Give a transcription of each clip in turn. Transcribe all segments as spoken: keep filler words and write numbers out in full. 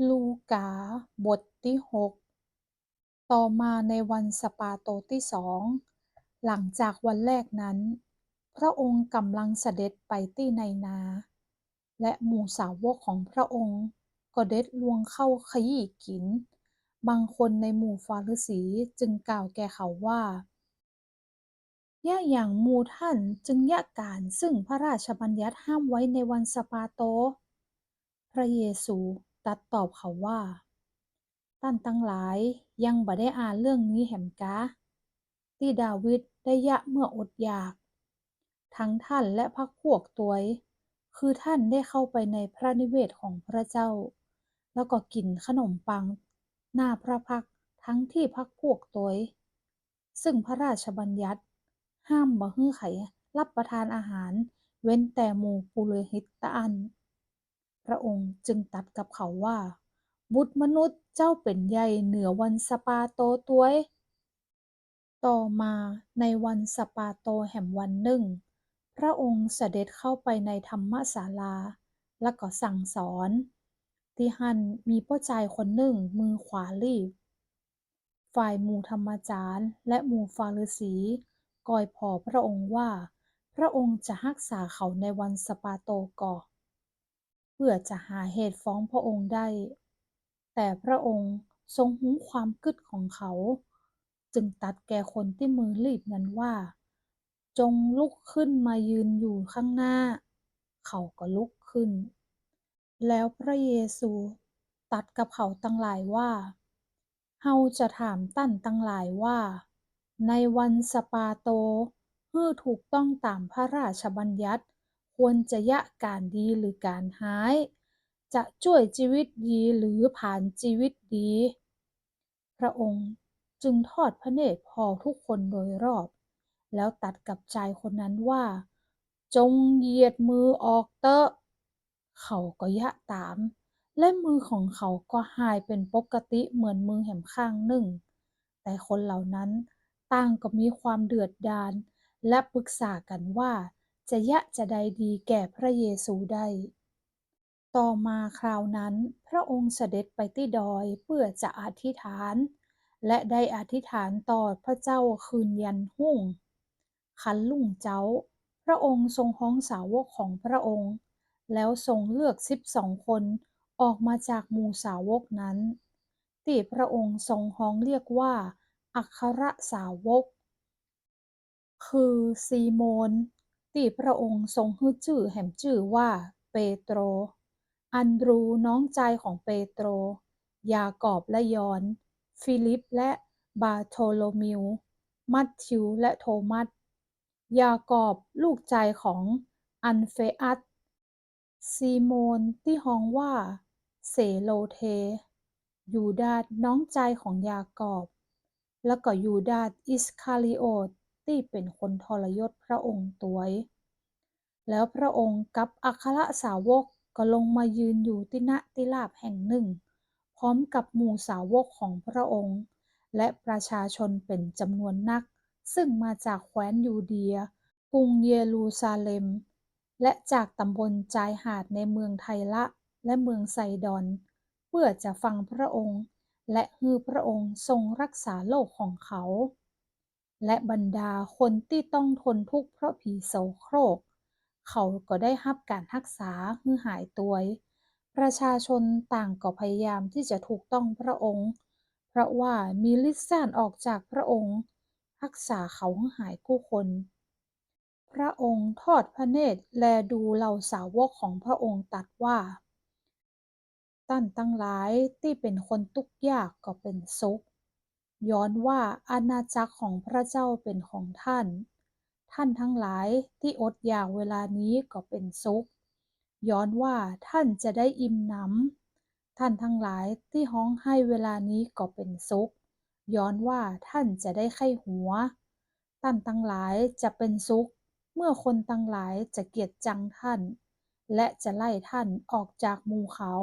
ลูกา บทตี้หก ต่อมาในวันสะบาโตตี้สอง หลังจากวันแรกนั้น พระองค์กำลังเสด็จไปตี้ในนา และหมู่สาวกของพระองค์ก็เด็ดรวงข้าวขยี้กิ๋น บางคนในหมู่ฟาริสีจึงกล่าวแก่เขาว่า เยียะหยังหมู่ต้านจึงเยียะก๋านซึ่งพระราชบัญญัติห้ามไว้ในวันสะบาโต พระเยซูตรัสตอบเขาว่า ต้านตังหลายยังบ่ได้อ่านเรื่องนี้แหมกา ตี้ดาวิดได้เยียะเมื่ออดอยาก ตึงต้านและพรรคพวกตวย คือต้านได้เข้าไปในพระนิเวศของพระเจ้า แล้วก็กิ๋นขนมปังหน้าพระพักตร์ตึงตี้พรรคพวกตวย ซึ่งพระราชบัญญัติห้ามบ่หื้อใผรับประทานอาหาร เว้นแต่หมู่ปุโรหิตเต้าอั้น พระองค์จึงตรัสกับเขาว่า บุตรมนุษย์เจ้าเป๋นใหญ่เหนือวันสะบาโตตวย ต่อมาในวันสะบาโตแหมวันนึ่ง พระองค์เสด็จเข้าไปในธรรมศาลา แล้วก็สั่งสอน ตี้หั้นมีป้อจายคนนึ่งมือขวาลีบ ฝ่ายหมู่ธรรมาจ๋ารย์และหมู่ฟาริสีกอยผ่อพระองค์ว่า พระองค์จะฮักษาเขาในวันสะบาโตก่อ เปื้อจะหาเหตุฟ้องพระองค์ได้ แต่พระองค์ทรงฮู้ความกึ๊ดของเขา จึงตรัสแก่คนตี้มือลีบนั้นว่า จงลุกขึ้นมายืนอยู่ข้างหน้า เขาก็ลุกขึ้น แล้วพระเยซูตรัสกับเขาตังหลายว่า เฮาจะถามต้านตังหลายว่า ในวันสะบาโต หื้อถูกต้องต๋ามพระราชบัญญัติ ควรจะเยียะก๋านดีหรือก๋านฮ้าย จะจ้วยจีวิตดีหรือผลาญจีวิตดี พระองค์จึงทอดพระเนตรผ่อทุกคนโดยรอบ แล้วตรัสกับจายคนนั้นว่า จงเหยียดมือออกเต๊อะ เขาก็เยียะต๋าม และมือของเขาก็หายเป๋นปกติเหมือนมือแหมข้างนึ่ง แต่คนเหล่านั้นต่างก็มีความเดือดดาล และปรึกษากั๋นว่าจะเยียะจาใดดีแก่พระเยซูได้ ต่อมาคราวนั้นพระองค์เสด็จไปตี้ดอยเปื้อจะอธิษฐาน และได้อธิษฐานต่อพระเจ้าคืนยันฮุ่ง คันรุ่งเจ๊า พระองค์ทรงฮ้องสาวกของพระองค์ แล้วทรงเลือกสิบสองคนออกมาจากหมู่สาวกนั้น ตี้พระองค์ทรงฮ้องเรียกว่าอัครสาวก คือซีโมน ตี้พระองค์ทรงหื้อจื้อแหมจื้อว่าเปโตร อันดรูว์น้องจายของเปโตร ยากอบและยอห์น ฟีลิปและบารโธโลมิว มัทธิวและโทมัส ยากอบลูกจายของอัลเฟอัส ซีโมนตี้ฮ้องว่าเซโลเท ยูดาสน้องจายของยากอบ แล้วก็ยูดาสอิสคาริโอทตี้เป๋นคนทรยศพระองค์ตวย แล้วพระองค์กับอัครสาวกก็ลงมายืนอยู่ตี้ณตี้ราบแห่งนึ่ง พร้อมกับหมู่สาวกของพระองค์ และประชาชนเป๋นจ๋ำนวนนัก ซึ่งมาจากแคว้นยูเดีย กรุงเยรูซาเล็ม และจากต๋ำบลจายหาดในเมืองไทระและเมืองไซดอน เปื้อจะฟังพระองค์ และหื้อพระองค์ทรงฮักษาโรคของเขา และบรรดาคนตี้ต้องทนทุกข์เพราะผีโสโครก เขาก็ได้ฮับก๋านฮักษาหื้อหายตวย ประชาชนต่างก็พยายามตี้จะถูกต้องพระองค์ เพราะว่ามีฤทธิ์ซ่านออกจากพระองค์ ฮักษาเขาหื้อหายกู้คน พระองค์ทอดพระเนตรแลดูเหล่าสาวกของพระองค์ตรัสว่า ต้านตังหลายตี้เป๋นคนตุ๊กยากก็เป๋นสุข ย้อนว่าอาณาจักรของพระเจ้าเป๋นของต้าน ต้านตังหลายตี้อดอยากเวลานี้ก็เป๋นสุข ย้อนว่าต้านจะได้อิ่มหนำ ต้านตังหลายตี้ฮ้องไห้เวลานี้ก็เป๋นสุข ย้อนว่าต้านจะได้ใค่หัว ต้านตังหลายจะเป๋นสุข เมื่อคนตังหลายจะเกียจจังต้าน และจะไล่ต้านออกจากหมู่เขา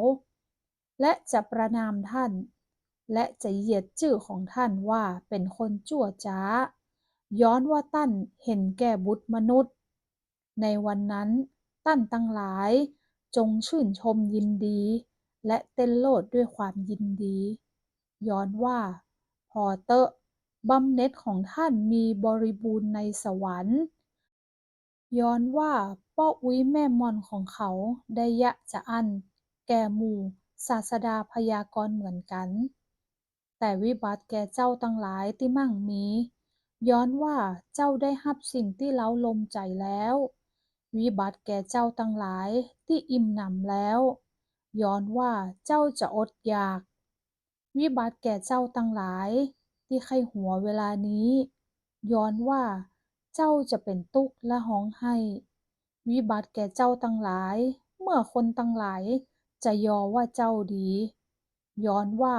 และจะประณามต้าน และจะเหยียดจื้อของต้านว่าเป๋นคนจั่วจ๊า ย้อนว่าต้านเห็นแก่บุตรมนุษย์ ในวันนั้นต้านตังหลายจงชื่นชมยินดี และเต้นโลดด้วยความยินดี ย้อนว่า ผ่อเต๊อะ บำเหน็จของท่านมีบริบูรณ์ในสวรรค์ ย้อนว่าป้ออุ๊ยแม่หม่อนของเขาได้เยียะจาอั้นแก่หมู่ศาสดาพยากรณ์เหมือนกั๋น แต่วิบัติแก่เจ้าตังหลายตี้มั่งมี ย้อนว่าเจ้าได้ฮับสิ่งตี้เล้าลมใจ๋แล้ว วิบัติแก่เจ้าตังหลายตี้อิ่มหนำแล้ว ย้อนว่าเจ้าจะอดอยาก วิบัติแก่เจ้าตังหลายตี้ใค่หัวเวลานี้ ย้อนว่าเจ้าจะเป๋นตุ๊กข์และฮ้องไห้ วิบัติแก่เจ้าตังหลาย เมื่อคนตังหลายจะยอว่าเจ้าดี ย้อนว่า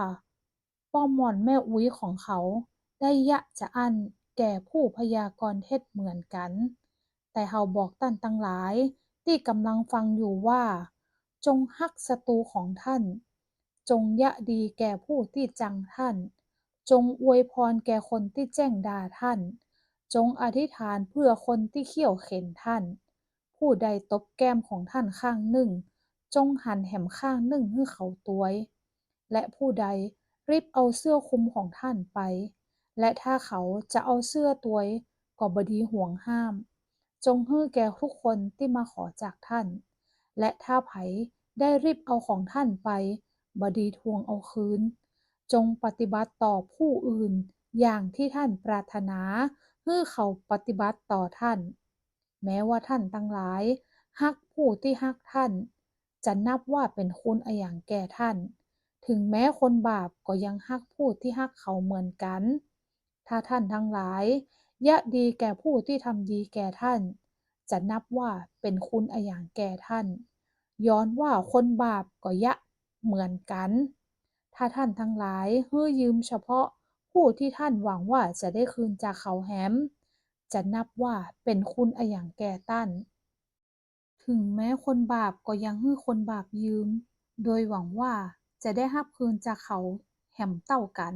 ป้อหม่อนแม่อุ๊ยของเขาได้เยียะจาอั้นแก่ผู้พยากรณ์เท็จเหมือนกั๋น แต่เฮาบอกต้านตังหลายตี้ก่ำลังฟังอยู่ว่า จงฮักศัตรูของท่าน จงเยียะดีแก่ผู้ตี้จังท่าน จงอวยพรแก่คนตี้แจ้งด่าท่าน จงอธิษฐานเพื่อคนตี้เคี่ยวเข็ญท่าน ผู้ใดตบแก้มของท่านข้างนึ่ง จงหันแหมข้างนึ่งหื้อเขาตวย และผู้ใดริบเอาเสื้อคลุมของท่านไป และถ้าเขาจะเอาเสื้อตวย ก็บ่ดีหวงห้าม จงหื้อแก่ทุกคนตี้มาขอจากท่าน และถ้าใผได้ริบเอาของท่านไป บ่ดีทวงเอาคืน จงปฏิบัติต่อผู้อื่นอย่างตี้ท่านปรารถนาหื้อเขาปฏิบัติต่อท่าน แม้ว่าท่านตังหลายฮักผู้ตี้ฮักท่าน จะนับว่าเป๋นคุณอะหยังแก่ท่าน ถึงแม้คนบาปก็ยังฮักผู้ตี้ฮักเขาเหมือนกั๋น ถ้าท่านตังหลายเยียะดีแก่ผู้ตี้ทำดีแก่ท่าน จะนับว่าเป๋นคุณอะหยังแก่ท่าน ย้อนว่าคนบาปก็เยียะเหมือนกั๋น ถ้าท่านตังหลายหื้อยืมเฉพาะผู้ตี้ท่านหวังว่าจะได้คืนจากเขาแหม จะนับว่าเป๋นคุณอะหยังแก่ต้าน ถึงแม้คนบาปก็ยังหื้อคนบาปยืม โดยหวังว่าจะได้ฮับคืนจากเขาแหมเต้ากั๋น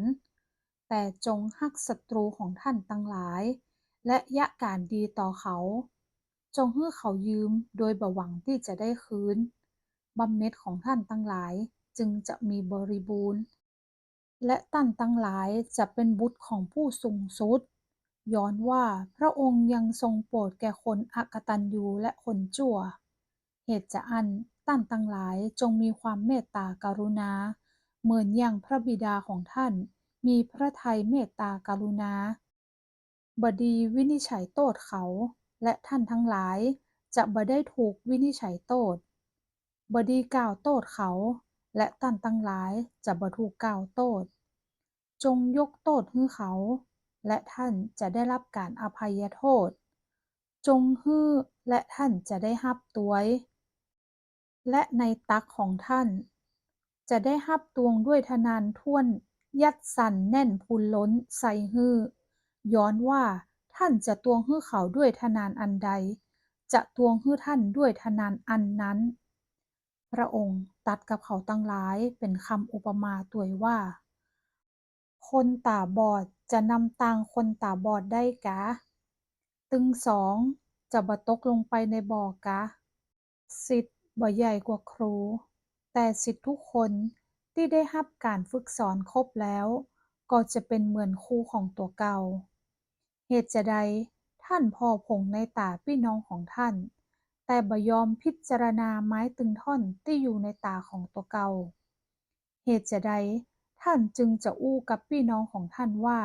แต่จงฮักศัตรูของท่านตังหลาย และเยียะก๋านดีต่อเขา จงหื้อเขายืมโดยบ่หวังตี้จะได้คืน บำเหน็จของท่านตังหลายจึงจะมีบริบูรณ์ และต้านตังหลายจะเป๋นบุตรของผู้สูงสุด ย้อนว่าพระองค์ยังทรงโปรดแก่คนอกตัญญูและคนจั่ว เหตุจาอั้นต้านตังหลายจงมีความเมตตากรุณา เหมือนอย่างพระบิดาของท่านมีพระทัยเมตตากรุณา บ่ดีวินิจฉัยโต้ษเขา และท่านตังหลายจะบ่ได้ถูกวินิจฉัยโต้ษ บ่ดีกล่าวโต้ษเขา และต้านตังหลายจะบ่ถูกกล่าวโต้ษ จงยกโต้ษหื้อเขา และท่านจะได้ฮับก๋านอภัยโทษ จงหื้อ และท่านจะได้ฮับตวย และในตักของท่านจะได้ฮับตวงด้วยทะนานถ้วน ยัดสั่นแน่นพูนล้นใส่หื้อ ย้อนว่าท่านจะตวงหื้อเขาด้วยทะนานอันใด จะตวงหื้อท่านด้วยทะนานอันนั้น พระองค์ตรัสกับเขาตังหลายเป๋นกำอุปมาตวยว่า คนต๋าบอดจะนำตางคนต๋าบอดได้กา ตึงสองจะบ่ตกลงไปในบ่อกา ศิษย์บ่ใหญ่กว่าครู แต่ศิษย์ทุกคนตี้ได้ฮับก๋านฝึกสอนครบแล้ว ก็จะเป๋นเหมือนครูของตั๋วเก่า เหตุจาใดท่านผ่อผงในต๋าปี้น้องของท่าน แต่บ่ยอมพิจารณาไม้ตึงท่อนตี้อยู่ในต๋าของตั๋วเก่า เหตุจาใดท่านจึงจะอู้กับปี้น้องของท่านว่า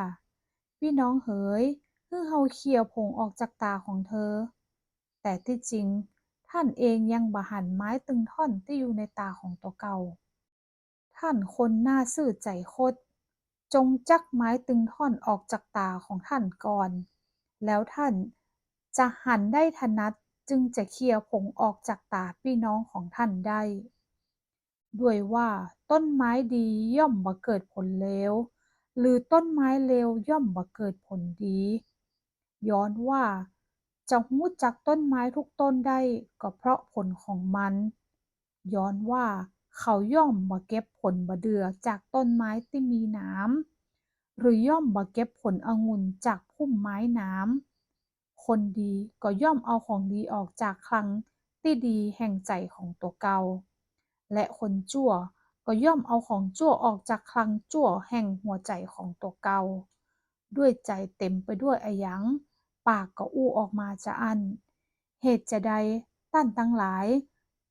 ปี้น้องเหย หื้อเฮาเขี่ยผงออกจากต๋าของเธอ แต่ตี้จริงท่านเองยังบ่หันไม้ตึงท่อนตี้อยู่ในต๋าของตั๋วเก่า ท่านคนหน้าซื่อใจ๋คด จงจั๊กไม้ตึงท่อนออกจากต๋าของท่านก่อน แล้วท่านจะหันได้ถนัด จึงจะเขี่ยผงออกจากต๋าปี้น้องของท่านได้ ด้วยว่าต้นไม้ดีย่อมบ่เกิดผลเลว หรือต้นไม้เลวย่อมบ่เกิดผลดี ย้อนว่าจะฮู้จักต้นไม้ทุกต้นได้ก็เพราะผลของมัน ย้อนว่าเขาย่อมบ่เก็บผลบ่าเดื่อจากต้นไม้ตี้มีหนาม หรือย่อมบ่เก็บผลองุ่นจากพุ่มไม้หนาม คนดีก็ย่อมเอาของดีออกจากคลังตี้ดีแห่งใจ๋ของตั๋วเก่า และคนจั่ว ก็ย่อมเอาของจั่วออกจากคลังจั่วแห่งหัวใจ๋ของตั๋วเก่า ด้วยใจ๋เต๋มไปด้วยอะหยัง ปากก็อู้ออกมาจาอั้น เหตุจาใดต้านตังหลาย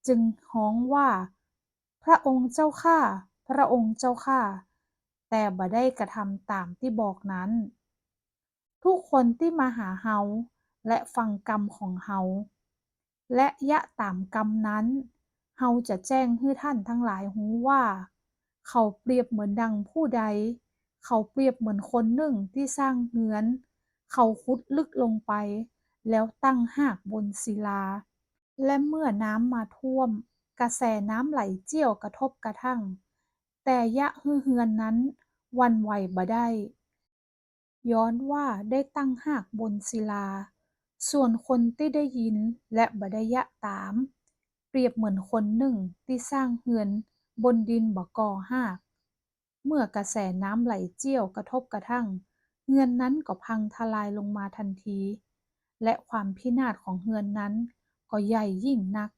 จึงฮ้องว่า พระองค์เจ้าข้า พระองค์เจ้าข้า แต่บ่ได้กระทำต๋ามตี้บอกนั้น ทุกคนตี้มาหาเฮา และฟังกำของเฮา และเยียะต๋ามกำนั้น เฮาจะแจ้งหื้อท่านตังหลายฮู้ว่า เขาเปรียบเหมือนดังผู้ใด เขาเปรียบเหมือนคนนึ่งตี้สร้างเฮือน เขาขุดลึกลงไป แล้วตั้งฮากบนศิลา และเมื่อน้ำมาท่วม กระแสน้ำไหลเจี้ยวกระทบกระทั่ง แต่เยียะหื้อเฮือนนั้นหวั่นไหวบ่ได้ ย้อนว่าได้ตั้งฮากบนศิลา ส่วนคนตี้ได้ยินและบ่ได้เยียะต๋าม เปรียบเหมือนคนนึ่งตี้สร้างเฮือนบนดินบ่ก่อฮาก เมื่อกระแสน้ำไหลเจี้ยวกระทบกระทั่ง เฮือนนั้นก็พังทลายลงมาทันที และความพินาศของเฮือนนั้นก็ใหญ่ยิ่งนัก